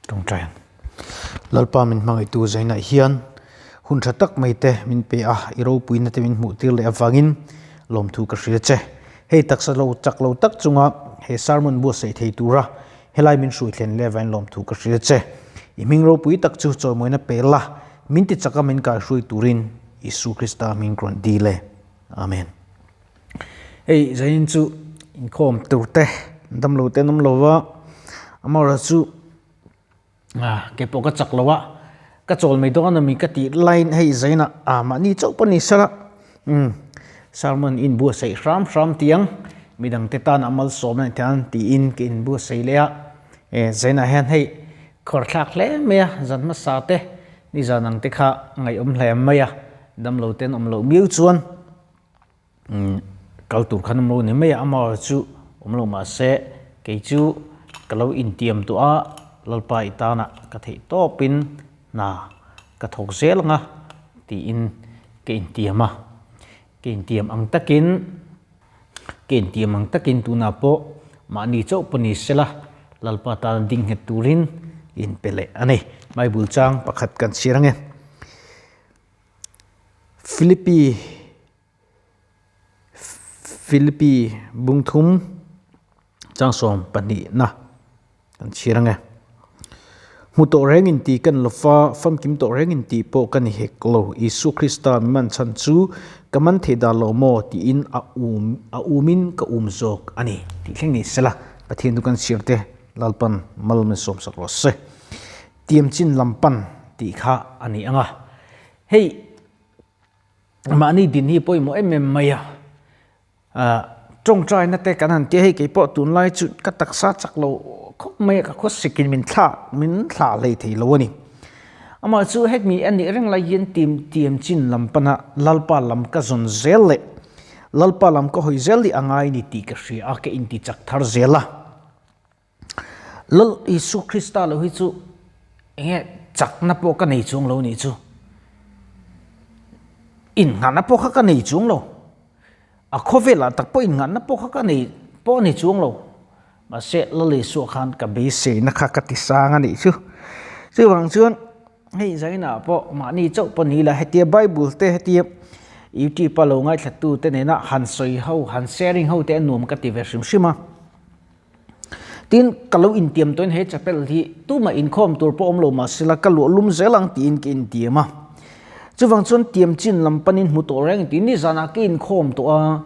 Tawngtai ang. Lalpa min hmangaihtu Zainah hian hun tha tak mai te min pe a, i ropuina te min hmuh tir leh avangin lawmthu ka hria che. Hei taksa lo chak lo tak chunga he sermon buatsaih thei tura helai min hruai thlen leh avangin lawmthu ka hria che. I hming ropui tak chu chawimawina pe la, min ti chaka min kaihruai turin Isu Krista hming rawn dil e. Amen. Hei zanin chu inkhawm tur te damlo te an awm lo va, amaherawhchu ah kei pawh ka chak lo a, ka chawl mai dawn a mi ka tih laiin hei zainah ah mahni chauh pawh ni sela umm sermon inbuatsaih hram hram tih ang midang te tan a malsawm a ni thei ang tiin ka inbuatsaih leh a, eh zainah hian hei khawr thlak hle mai a zan hmasa te nizan ang te kha ngaihawm hle mai a damlo te an awm loh miau chuan. Kal tur khan awm lo ni mai a, amaherawhchu chu awm lo mahse kei chu ka lo intiam tawh a, Lalpa i tanah ka theih tawpin hna ka thawk zel ang a tiin ka intiam a, ka intiam ang takin ka intiam ang takin tunah pawh mahni chauh pawh ni sela Lalpa tana ding nghet turin inpe leh a ni. Bible chang pakhat kan chhiar ang e. Philippi Philippi bungthum changsawm pahnihna kan chhiar ang e. Hmu tawh reng in tih kan lova, famkim tawh reng in tih pawh ka ni hek lo. Isua Krista mi man chhan chu ka man theih dan lo maw tiin a um a umin ka um zawk a ni tih thleng ni sela Pathian chu kan chhiar te Lalpan mal min sawmsak rawh se. Tiam chin lam pan tih kha a ni ang a. Hei mahni din hi pawimawh em em mai a, tawngtaina te kan han tia hei keipawh tunlai chu ka taksa chak lo khawp mai a, ka khawsik in min thlah min thlah hlei thei lo a ni. Amah chu hemi a nih reng lai hian tim tiam chin lam pana Lalpa lam ka zawn zel leh Lalpa lam ka hawi zel hi a ngai ni tih ka hria a, ka inti chak thar zel a. Lal Isu Krista lo hi chu enge chakna pawh ka nei chuang lo nih chu. Innghahna pawh kha ka nei chuang lo. A khawvelah tak pawh innghahna pawh kha ka nei pawh a ni chuang lo. Mahse Lal Isua khan ka beiseina kha ka ti sang a nih chu. Chuvang chuan hei zainah pawh mahni chauh pawh ni la hetia Bible te hetia YouTube a lo ngaithla te nena han sawi ho han sharing ho te a nuam ka ti ve hrim hrim a. Tin, ka lo intiam tawhin he chapel hi tumah inkhawm tur pawh awm lo mah sela ka luah lum zel ang tiin ka intiam a. Chuvang chuan tiam chin lam panin hmu tawh reng tiin nizanah ka inkhawm tawh a,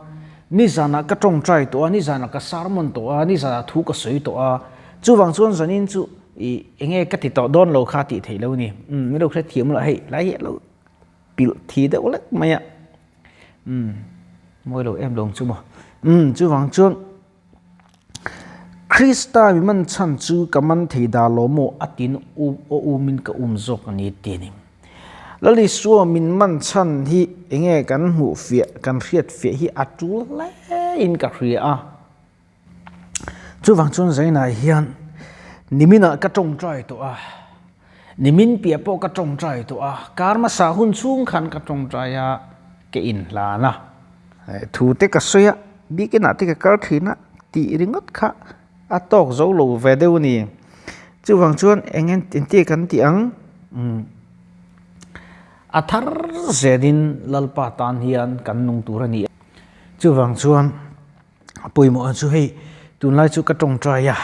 nizanah ka tawngtai tawh a, nizanah ka sermon tawh a, nizanah thu ka sawi tawh a. Chuvang chuan zanin chu ih enge ka ti tawh dawn lo kha tih theih lo ni. Umm min lo hrethiam lo hei lai hi a lo pilh thi deuh lek mai a. Umm mawi lo em lawng chu maw. Umm chuvang chuan. Krista mi man chhan chu ka man thei dah lo maw a tin a umin ka um zawk a ni ti a ni. Lal Isua min man chhan hi enge kan hmuh fiah kan hriat fiah hi a tul hle in ka hria a. Chuvang chuan Zainah hian niminah ka tawngtai tawh a, nimin piah pawh ka tawngtai tawh a, kar hmasa hun chhung khan ka tawngtai a, ka inhlan a. Thu te ka sawi a, biakinah te ka kal thin a tih ringawt kha a tawk zo lo ve deuh a ni. Chuvang chuan eng engtia kan tih ang a thar zelin Lalpa tan hian kan nung tur a ni. Chuvang chuan a pawimawh chu hei tunlai chu ka tawngtai a,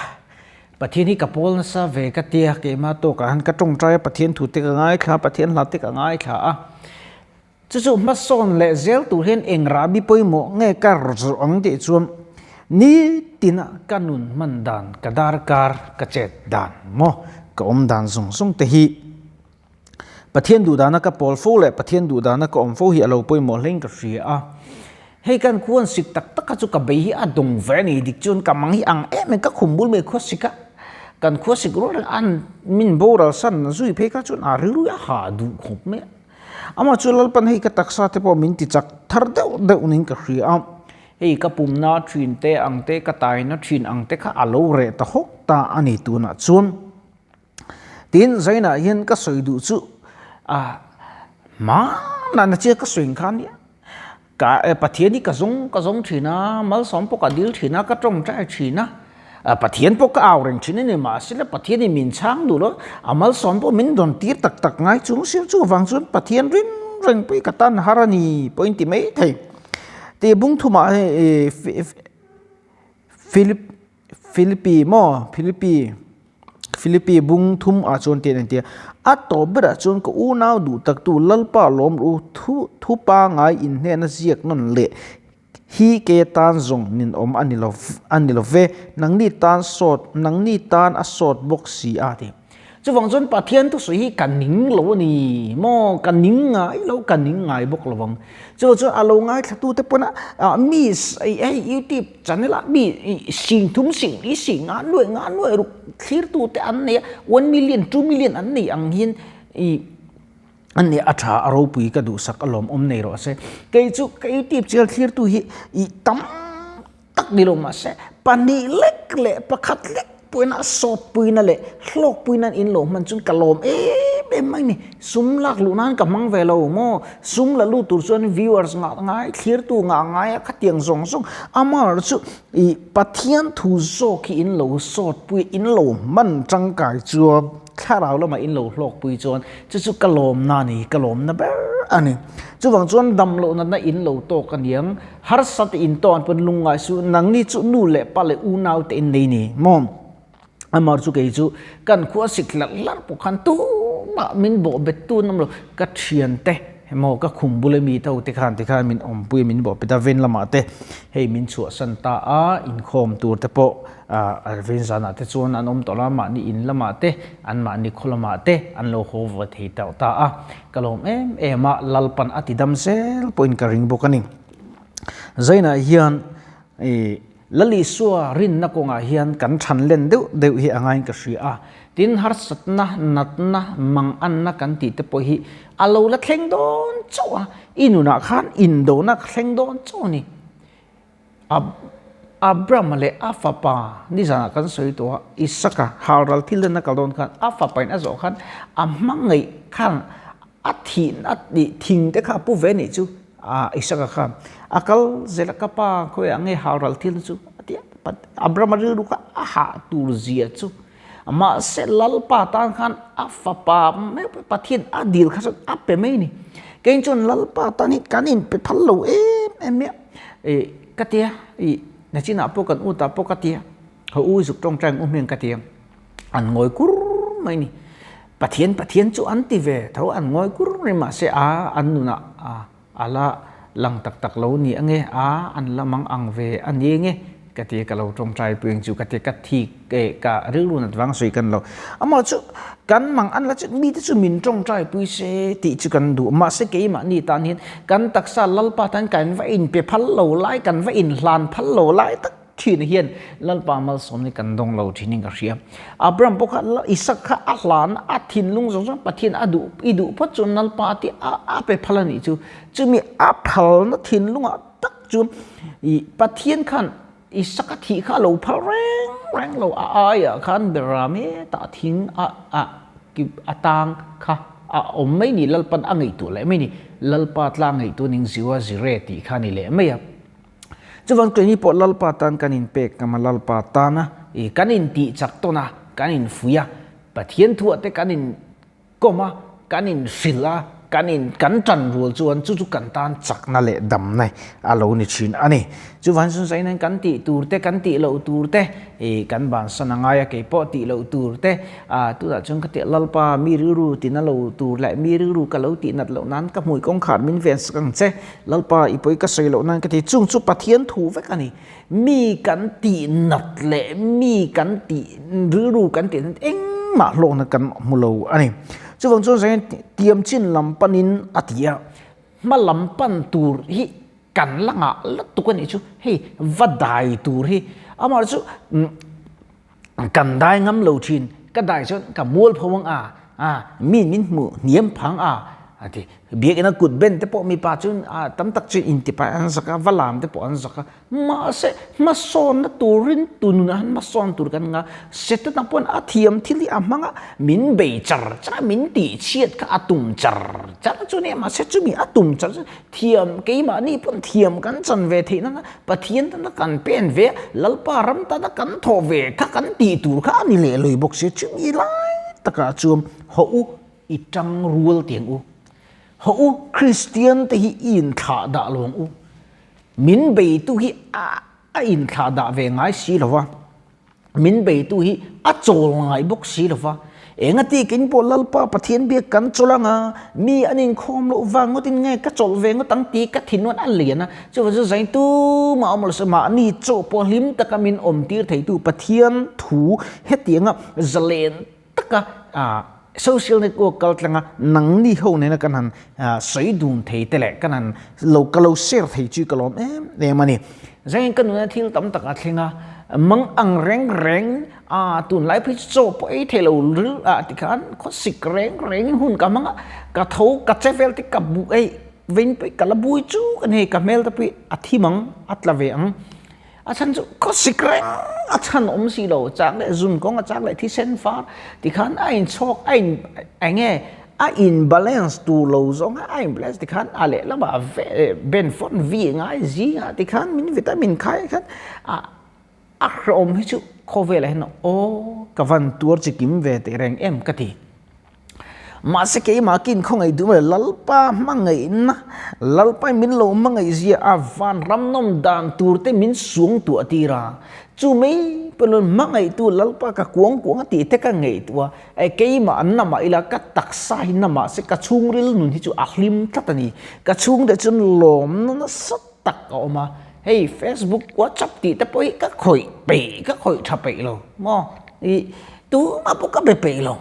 Pathian hi ka pawl nasa ve ka tia keimah tawkah hian ka tawngtai a, Pathian thu te ka ngaithla a, Pathian hla te ka ngaithla a. Chu chu hmasawn leh zel tur hian eng rahbi pawimawh nge ka zawh ang tih chuan nitina ka nun hman dan, ka darkar, ka chet dan maw, ka awm dan zawng zawng te hi Pathian duhdana ka pawl fo leh Pathian duhdana ka awm fo hi a lo pawimawh hlein ka hria a. Hei kan khuan sik tak tak kha chu ka bei hi a dawng ve a ni, dik chuan ka mang hi ang em em ka khum bul mai khua sik a, kan khua sik rual reng an min boral san zui phei kha chuan a rilru hi a hah duh khawp mai a. Amah chu Lalpan hei ka taksa te pawh min ti chak thar deuh deuh niin ka hria a, hei ka pumna thin te ang te, ka taina thin ang te kha a lo reh ta hawk ta a ni tunah chuan. Tin, Zainah hian ka sawi duh chu a hmanah na chiah ka sawi ang kha nia, ka Pathian hi ka zawng ka zawng thin a, malsawm pawh ka dil thin a, ka tawngtai thin a. Pathian pawh ka au reng thin a ni, mahse la Pathianin min chhang duh lo, a malsawm pawh min dawn tir tak tak ngai chung sir chuvang chuan Pathian rin reng pawh hi ka tan har a ni pawh in ti mai thei. Tih bung thumah hei Philip Philippi maw Philippi Philippi bung thum ah chuan tian an ti a, a tawp berah chuan ka unau duh taktu Lalpa lawm ru thu thu pangai inhnehna ziak nawn leh Hi ke tan zawng ninawm a ni lo a ni lo ve, nangni tan sawt, nangni tan a sawt bawk si a ti. Chuvang chuan Pathian thusawi hi ka ning lo a ni maw, ka ning ngai lo, ka ning ngai bawk lo ang. Chuvang chuan a lo ngaithlatute pawn a mi hei youtube channel ah mi singthum sing li sing nga nuai nga nuai ruk thlirtute an nei a, one million two million an nei ang hian ih A nih a tha a ropui ka duhsak a lawm awm nei rawh se. Kei chu ka youtube channel thlirtu hi i tam tak ni lo mahse pahnih lek leh pakhat lek pawhin a sawt puina leh hlawk puina in lo hman chuan ka lawm em em mai ni. Sum lak luh nan ka hmang ve lo maw? Sum la lut tur chuan viewers ngah ngai thlirtu ngah ngai a khatiang zawng zawng amaherawh chu i Pathian thu zawk hi in lo sawt pui in lo hman tangkai chuan Thlarau lamah in lo hlawkpui chuan chu chu ka lawmna a ni, ka lawmna ber a ni. Chuvang chuan dam loh natna in lo tawk a niang, harsa te in tawng pawn lungngai su, nangni chu nu leh pa leh unau te in nei ni maw? Amar chu kei chu kan khua sik hlarh hlarh pawh khan tumah min bawh bet tu an awm lo, ka thiante emaw ka khum bula mi tho te khan tikhan min awmpui a min bawh bet a, ven lamah te hei min chhuahsan ta a, inkhawm tur te pawh Arvin zanah te chuan an awm tawh la, mahni in lamah te, an mahni khaw lamah te an lo haw va thei tauh ta a. Ka lawm em em a, Lalpan a ti dam zel pawhin ka ring bawk a ni. Zainah hian Lal Isua rinna kawngah hian kan than len deuh deuh hi a ngaiin ka hria a. Tin, harsatna, natna, manganna kan tih te pawh hi a lo la thleng dawn chauh a, i nunah khan indona ka thleng dawn chauh a ni. Abrahama leh a fapa nizanah kan sawi tawh a, Isaka halral thil den a kal dawn khan a fapain a zawh khan a hmangaih khan a thih a thing te kha a pu ve anih chu Isaka khan a kal zel a ka pa khawiah nge halral thil te chu a ti a, Abrahama rilru kha a hah tur zia chu mahse Lalpa tan khan a fapa meuh Pathian a dil kha chuan a pe mai a ni. Kei chuan Lalpa tan hi kan inpe phal lo em em mai a. Ih ka tia ih nachinah pawh kan utah pawh ka tia ho u zuk tawngtai ang u hming ka tia an ngawi kur mai ni Pathian Pathian chu an ti ve tho an ngawi kur mai mahse a an nunah a ala lang tak tak lo ni ange a an la mang ang ve a ni nge ka tia ka lo tawngtai pui ang chu ka tia ka thik eh ka rilru nat vang sawi kan lo amah chu kan mang an la chu mite chu min tawngtai pui se tih chu kan duh mahse keimahni tan hian kan taksa lalpa tan kan va inpe phal lo lai kan va inhlan phal lo lai tak thin hian lalpa malsawm ni kan dawng lo thin in ka hria Abraham pawh kha Isak kha a hlan a thinlung zawng zawng Pathian a duh i duh phawt chuan lalpa a ti a pe phal a nih chu chumi a phalna thinlungah tak chuan i Pathian khan Isaka thih kha a lo phal reng reng lo, a aiah khan Beram hetah thing a a a tang kha a awm mai ni, Lalpan a ngaihtuah leh mai ni, Lalpa tlang ngaihtuah ning Ziwa Zire tih kha a ni leh mai a. Chuvang keini pawh Lalpa tan kan inpek ngam a, Lalpa tana i kan intih chak tawn a, kan infuih a, Pathian thuah te kan in kawm a, kan inhrilh a, kan in kan tan rual chuan chu chu kan tan chakna leh damna a lo ni thin a ni. Chuvang chuan zain hian kan tih tur te, kan tih loh tur te ih kan bansan a ngai a, kei pawh tih loh tur te ah tunah chuan ka tih Lalpa mi rilru tina lo tur leh mi rilru ka lo tih nat loh nan ka hmui kawngkhar min ven sak ang che, Lalpa i pawi ka sawi loh nan ka ti, chung chu Pathian thu vek a ni. Mi kan tih nat leh mi kan tih rilru kan tih nat engmah hlawkna kan hmu lo a ni. Chuvang chuan zain tiam chin lam panin a ti a, hma lam pan tur hi kan la ngah lutuk a nih chu, hei va dai tur hi amah chu kan dai ngam lo thin, ka dai chuan ka mual pho ang a, mi min hmuh hniam phang a. a ti. Biakina kut ben te pawh mipa chu tam tak chu intipai an zak a, va lam te pawh an zak a. Mahse, hmasawnna turin tu nunah hian hmasawn tur kan nga. Setana pawn a thiam thil hi a hmang a, min bei char char a, min tihchhiat kha a tum char char chu nia. Mahse, chumi a tum char chu thiam keimahni pawn thiam kan chan ve theih nana Pathian tana kan pen ve a, Lalpa ram tana kan thawh ve kha kan tih tur kha a ni leh lui bawk sia. Chumi lai takah chuan hawh u i tang rual tiang u. Hawh u Kristian te hi i inthlah dah lo ang u. Min beitu hi a a inthlah dah ve ngai si lo va, min beitu hi a chawl ngai bawk si lo va. Engati kein pawh Lalpa Pathian biak kan chawl ang a, mi an inkhawm loh vang ngawtin nge ka chawlh ve ngawt ang tih ka thinluan a lian a. Chuvang chu zain tumah awm lo se mahni chaw pawh hlim taka min awmtir theitu Pathian thu hetianga zalen taka social network kal tlanga nangni ho nena kan han sawi dun thei te leh kan han lo ka lo share thei chu ka lawm em em a ni. Zain ka nuna thil tam tak a thleng a, mang ang reng reng a tunlai phei chu chaw pawh ei thei lo ril ah tikhan khawsik reng rengin hun ka hmang a, ka tho ka che vel te ka bu ei vein pawh ka la bui chu ka ni hei ka hmel te pawh hi a thim ang a tla ve ang. A chhan chu khawsik reng a chhan awm si lo, chak leh zun kawng a chak leh thisen far tikhan a inchhawk a in enge a in balance tur lo zawng a in balance tikhan a lehlamah ben fawn vi ngai zingah tikhan min vitamin khai khan a a hrehawm hi chu khawvelah hian aw ka van tuar chi kim ve teh reng em ka ti. Mahse keimah kin khawngaih duh mai Lalpa hmangaihna, Lalpa in min lo hmangaih zia a van ram nawm dan tur te min suang tuah tir a. Chu mai pawh lo hmangaihtu Lalpa ka kuang kuang a tih te ka ngaihtuah a, e keimah an namah ila ka taksa hi namah se ka chhungril nun hi chu a hlim tlat a ni. Ka chhungte chuan lawmna nasa tak a awm a, hei Facebook WhatsApp tih te pawh hi ka khawih peih ka khawih tha peih lo maw ih tumah pawh ka be peih lo.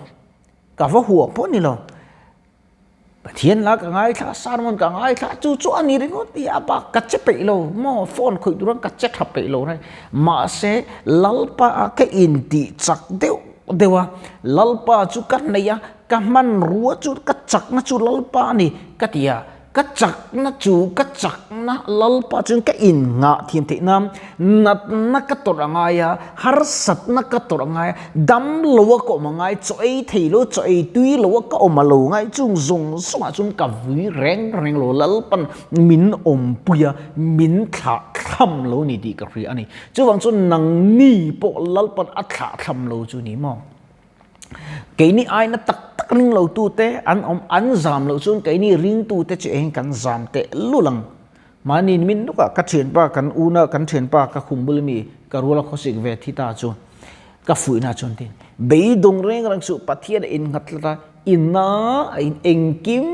Ka va huah pawh ni lo. Pathian la ka ngaithla, sermon ka ngaithla, chu chu a ni ringawt ti a bak ka che peih lo maw, phone khawih turin ka che tha peih lo reng. Mahse, Lalpa a ka intih chak deuh deuh a, Lalpa chu ka hnaih a, ka hmanrua chu ka chakna chu Lalpa a ni ka ti a. Ka chakna chu ka chakna Lalpa chuan ka inngah thiam theih nan natna ka tawrh a ngai a, harsatna ka tawrh a ngai a, dam loa ka awm a ngai, chaw ei thei lo, chaw ei tui loa ka awm a lo ngai, chung zawng zawngah chuan ka vui reng reng lo, Lalpan min awmpui a, min thlah thlam lo ni tih ka hria a ni. Chuvang chuan nangni pawh Lalpan a thlah thlam lo chu ni maw? Keini aina tak tak ring lo tute an awm an zam loh chuan keini ringtute chu eng kan zam teh lul ang. Mahni min lukah ka thianpa kan una kan thianpa ka khum bul mi ka ruala khawsik ve thi ta chu ka fuihna chuan tin beidawng reng reng chu Pathian a innghat tlat a ina a in engkim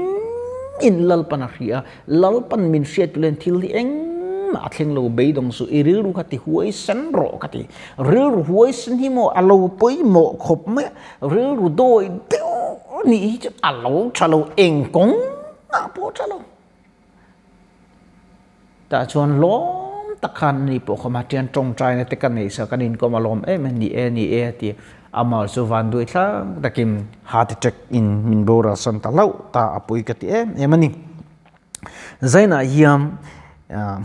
in Lalpan a hria a Lalpan min hriat tulen thil hi engmah a thleng lo beidawng suh i rilru kha ti huaisen rawh ka ti. Rilru huaisen hi maw a lo pawimawh khawp mai a, rilru dawi deuh nih hi chu a lo tha lo, eng kawng ah pawh tha lo. Tah chuan lawm tak khan ani pawh kha Matian tawngtaina te ka nei sa kan inkawm a lawm em em ni e ni e a ti a, amah chu vanduai thlak takin heart attack in min boral san ta hlauh ta a pawi ka ti em em a ni. Zainah hian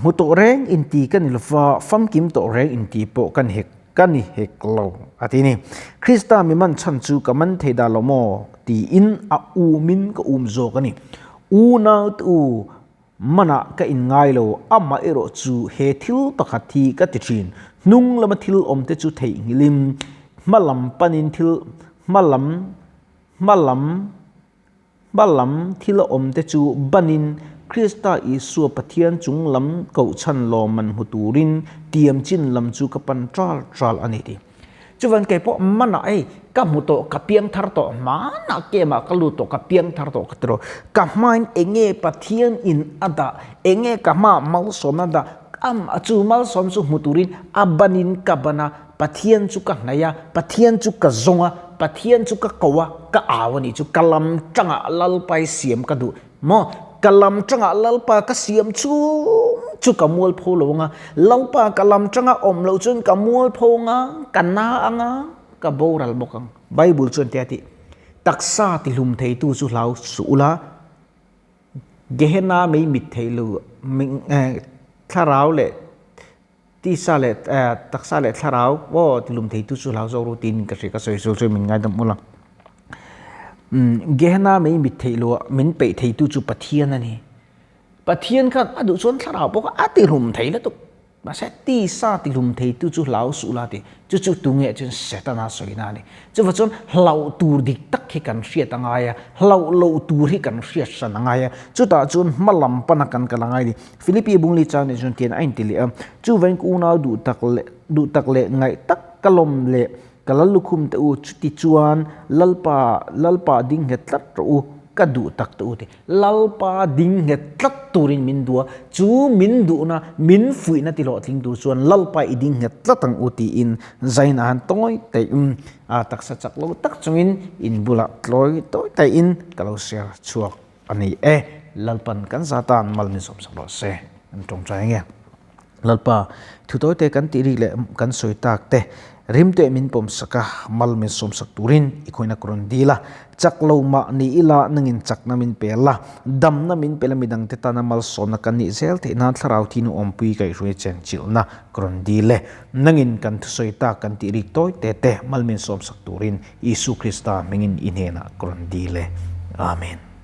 hmu tawh reng inti ka ni lova, famkim tawh reng inti pawh ka ni hek ka ni hek lo a ti ni. Krista mi man chhan chu ka man thei dah lo maw tiin a umin ka um zawk a ni. Unau te u, manah ka inngai lo, amah erawh chu he thil pakhat hi ka ti thin, hnung lama thil awmte chu theihnghilhin hmalam panin thil hmalam hmalam Hma lam thil a awmte chu banin Krista Isua Pathian chung lam kohchhan lawmman hmu turin tiam chin lam chu ka pan ṭal ṭal a ni ti. Chuvan kei pawh manah ei ka hmu tawh, ka piang thar tawh, hmanah kemah ka lut tawh, ka piang thar tawh ka ti rawh. Ka hmain enge Pathian in a dah, enge ka hmaah malsawmna a dah, amah chu malsawm chu hmu turin a banin ka ban a, Pathian chu ka hnaih a, Pathian chu ka zawng a, Pathian chu ka ko a, ka au a nih chu. Ka lam tangah Lalpa i siam ka duh maw? Ka lam tangah Lalpa ka siam chung chu ka mualpho lo anga, Lalpa ka lam tanga awm loh chuan ka mualpho anga, ka na anga, ka boral bawk ang. Bible chuan tia tih, Taksa tihlum theitu chu hlau suh ula. Gehenna mei mit theih lo thlarau leh tisa leh taksa leh thlarau aw tilum theitu chu hlau zawk ru tiin ka hria ka sawi sawi sawi min ngaidam ula. Gehenna mei mit theih lo min peih theitu chu Pathian a ni. Pathian khan a duh chuan thlarau pawh kha a tihlum thei lutuk. Mahse tisa tihlum theitu chu hlau suh la ti. Chu chu tunge chuan Setana sawina a ni. Chuvah chuan hlauh tur dik tak hi kan hriat a ngai a, hlauh loh tur hi kan hriat hran a ngai a. Chutah chuan hma lam pana kan kal a ngai a ni. Philippi bungli chang nih chuan tian a inti leh a, Chuvangin ka unau duh tak leh duh tak leh ngaih tak ka lawm leh Ka lal lukhum te u, chuti chuan Lalpa, Lalpa ding nghet tlat rawh u, ka duh tak te u ti. Lalpa ding nghet tlat turin min duh a, chu min duhna, min fuihna ti hlawhtling tur chuan Lalpa i ding nghet tlat ang u tiin zain a han tawi taih a, taksa chak lo tak chungin in bulah tlawi tawi taihin ka lo share chhuak a ni e. Lalpan kan za tan mal min sawmsak rawh se, an tawngtai nge. Lalpa, thu tawite kan tih rik leh kan sawi tak te, rim teh min pawm sak a, mal min sawm sak turin i khawihna ka rawn dil a. Chak lo mah ni ila nangin chakna min pe la, damna min pe la midangte tana malsawmna kan nih zel theih nan thlarau thi nu awmpui kaihhruai chenchilhna ka rawn dil e. Nangin kan thusawi tak kan tih rik tawite te mal min sawm sak turin Isu Krista hmingin i hnenah ka rawn dil e. Amen.